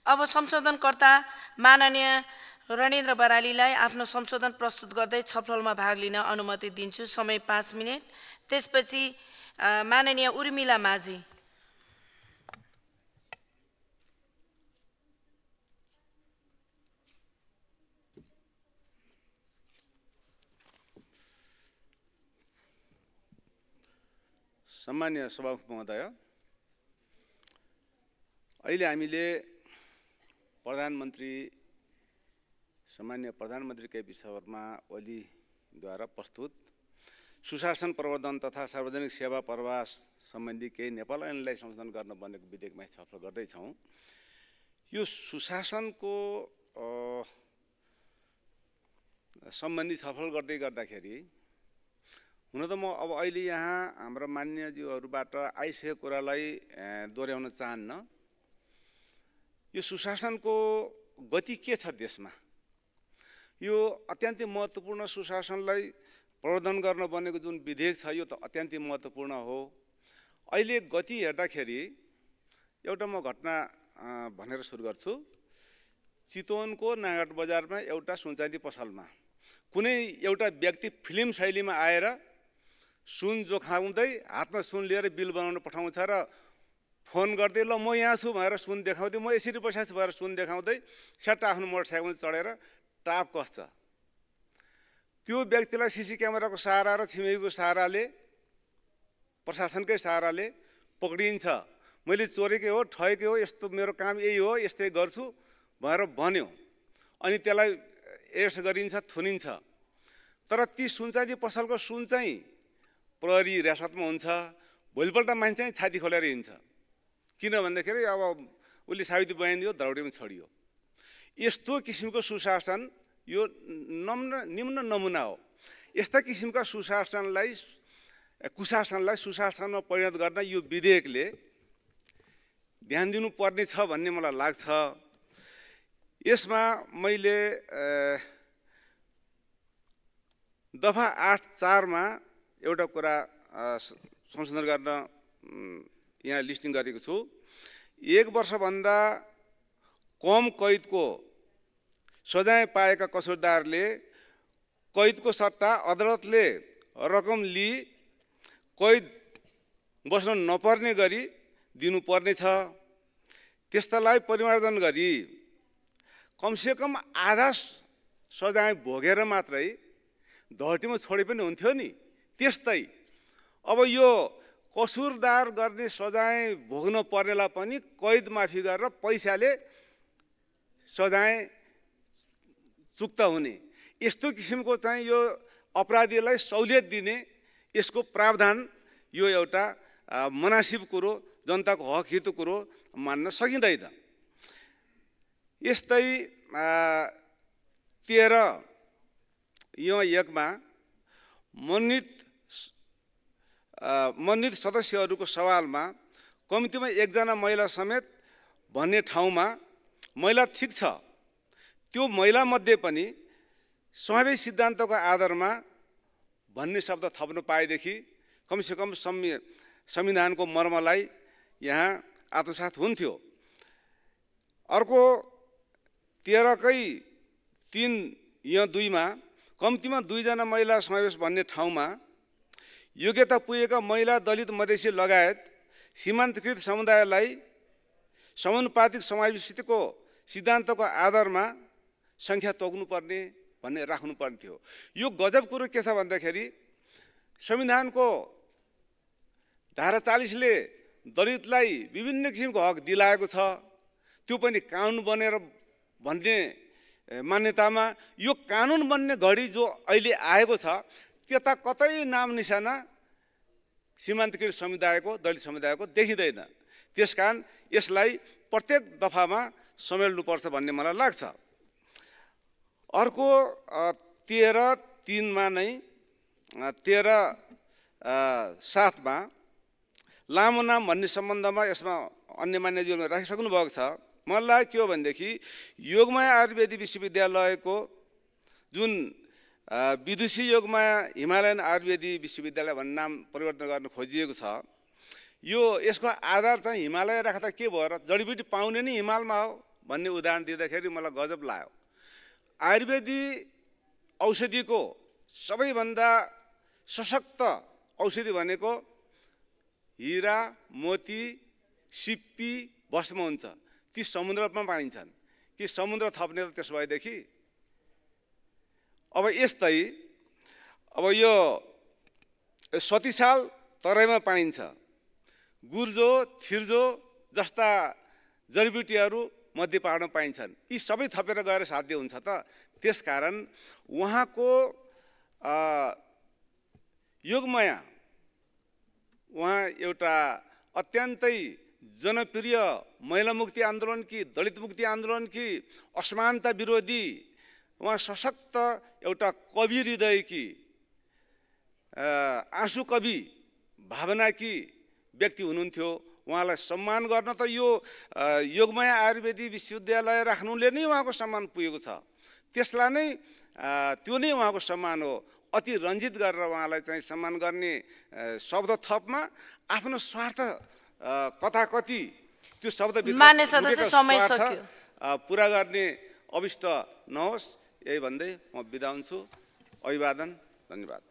अब संशोधनकर्ता माननीय रणेन्द्र बरालीलाई आफ्नो संशोधन प्रस्तुत गर्दै छलफलमा भाग लिन अनुमति दिन्छु। समय 5 मिनेट। त्यसपछि माननीय उर्मिला माझी। सम्माननीय सभामुख महोदय, अहिले हामीले सम्माननीय प्रधानमन्त्री केपी शर्मा ओलीद्वारा प्रस्तुत सुशासन प्रवर्धन तथा सार्वजनिक सेवा प्रवाह सम्बन्धी केही नेपाल ऐनलाई संशोधन गर्न बनेको विधेयकमा छलफल गर्दैछौँ। यो सुशासनको सम्बन्धी छलफल गर्दाखेरि हुन त म अब अहिले यहाँ हाम्रो मान्यज्यूहरूबाट आइसकेको कुरालाई दोहोऱ्याउन चाहन्न। यो सुशासनको गति के छ देशमा, यो अत्यन्तै महत्त्वपूर्ण सुशासनलाई प्रवर्धन गर्न बनेको जुन विधेयक छ यो त अत्यन्तै महत्त्वपूर्ण हो। अहिले गति हेर्दाखेरि एउटा म घटना भनेर सुरु गर्छु। चितवनको नागट बजारमा एउटा सुनचाँदी पसलमा कुनै एउटा व्यक्ति फिल्म शैलीमा आएर सुन जोखाउँदै हातमा सुन लिएर बिल बनाउन पठाउँछ र फोन गर्दै ल म यहाँ छु भनेर सुन देखाउँदै म यसरी बसेको छु भनेर सुन देखाउँदै स्याट्ट आफ्नो मोटरसाइकलमा चढेर टाप कस्छ। त्यो व्यक्तिलाई सिसी क्यामेराको सहारा र छिमेकीको सहाराले प्रशासनकै सहाराले पक्रिन्छ। मैले चोरेकै हो, ठगेकै हो, यस्तो मेरो काम यही हो, यस्तै गर्छु भनेर भन्यो। अनि त्यसलाई एरेस्ट गरिन्छ, थुनिन्छ। तर ती सुनचाँदी पसलको सुन चाहिँ प्रहरी हिरासतमा हुन्छ। भोलिपल्ट मान्छे चाहिँ छाती खोलेर हिँड्छ। किन भन्दाखेरि अब उसले साबिती बयान दियो, धरौटीमा छोडियो। यस्तो किसिमको सुशासन यो निम्न नमुना हो। यस्ता किसिमका कुशासनलाई सुशासनमा परिणत गर्न यो विधेयकले ध्यान दिनुपर्ने छ भन्ने मलाई लाग्छ। यसमा मैले दफा 8(4) मा एउटा कुरा संशोधन गर्न यहाँ लिस्टिङ गरेको छु। 1 वर्षभन्दा कम कैदको सजाय पाएका कसुरदारले कैदको सट्टा अदालतले रकम लिई कैद बस्न नपर्ने गरी दिनुपर्ने छ। त्यस्तालाई परिमार्जन गरी कमसेकम आधा सजाय भोगेर मात्रै धरतीमा छोडे पनि हुन्थ्यो नि। त्यस्तै अब यो कसुरदार गर्ने सजाय भोग्न पर्नेलाई पनि कैद माफी गरेर पैसाले सजाय चुक्ता हुने, यस्तो किसिमको चाहिँ यो अपराधीलाई सहुलियत दिने यसको प्रावधान यो एउटा मुनासिब कुरो, जनताको हक हितको कुरो मान्न सकिँदैन। यस्तै 13(1) मा मनोनित सदस्यहरूको सवालमा कमिटीमा 1 जना महिला समेत भन्ने ठाउँमा महिला ठिक छ, त्यो महिला मध्ये पनि समावेश सिद्धान्तको आधारमा भन्ने शब्द थप्नु पाएदेखि कमसेकम संविधानको मर्मलाई यहाँ आत्मसात हुन्थ्यो। अर्को 13(3)(2) मा कम्तीमा 2 जना महिला समावेश भन्ने ठाउँमा योग्यता पुगेका महिला, दलित, मधेसी लगायत सीमान्तकृत समुदायलाई समानुपातिक समावेशिताको सिद्धान्तको आधारमा सङ्ख्या तोक्नुपर्ने भन्ने राख्नुपर्ने थियो। यो गजब कुरो के छ भन्दाखेरि संविधानको धारा 40 ले दलितलाई विभिन्न किसिमको हक दिलाएको छ, त्यो पनि कानुन बनेर भन्ने मान्यतामा यो कानुन बन्ने घडी जो अहिले आएको छ त्यता कतै नाम निशाना सीमान्तकृत समुदायको, दलित समुदायको देखिँदैन। त्यसकारण यसलाई प्रत्येक दफामा समेट्नुपर्छ भन्ने मलाई लाग्छ। अर्को 13(3) मा नै 13(7) मा लामो नाम भन्ने सम्बन्धमा यसमा अन्य मान्यज्यूले राखिसक्नु भएको छ। मलाई लाग्यो के हो भनेदेखि योगमाया आयुर्वेदिक विश्वविद्यालयको जुन विदुषी योगमाया हिमालयन आयुर्वेदिक विश्वविद्यालय भन्ने नाम परिवर्तन गर्न खोजिएको छ, यसको आधार चाहिँ हिमालय राख्दा के भयो र जडीबुटी पाउने नै हिमालमा हो भन्ने उदाहरण दिँदाखेरि मलाई गजब लाग्यो। आयुर्वेदी औषधिको सबैभन्दा सशक्त औषधि भनेको हिरा, मोती, सिप्पी, भस्म हुन्छ। ती समुद्रमा पाइन्छन् कि समुद्र थप्ने त त्यसो भएदेखि। अब यस्तै अब यो सतीसाल तराईमा पाइन्छ। गुर्जो, थिर्जो जस्ता जडीबुटीहरू मध्य पहाडमा पाइन्छन्। यी सबै थपेर गएर साध्य हुन्छ त। त्यसकारण उहाँको योगमाया, उहाँ एउटा अत्यन्तै जनप्रिय महिला मुक्ति आन्दोलन कि दलित मुक्ति आन्दोलन कि असमानता विरोधी, उहाँ सशक्त एउटा कवि हृदय कि आँसु कवि भावना कि व्यक्ति हुनुहुन्थ्यो। उहाँलाई सम्मान गर्न त यो योगमाया आयुर्वेदिक विश्वविद्यालय राख्नुले नै उहाँको सम्मान पुगेको छ। त्यसलाई नै त्यो नै उहाँको सम्मान हो। अति रञ्जित गरेर उहाँलाई चाहिँ सम्मान गर्ने शब्द थपमा आफ्नो स्वार्थ कथाकथि त्यो शब्द पुरा गर्ने अभिष्ट नहोस्, यही भन्दै म बिदा हुन्छु। अभिवादन, धन्यवाद।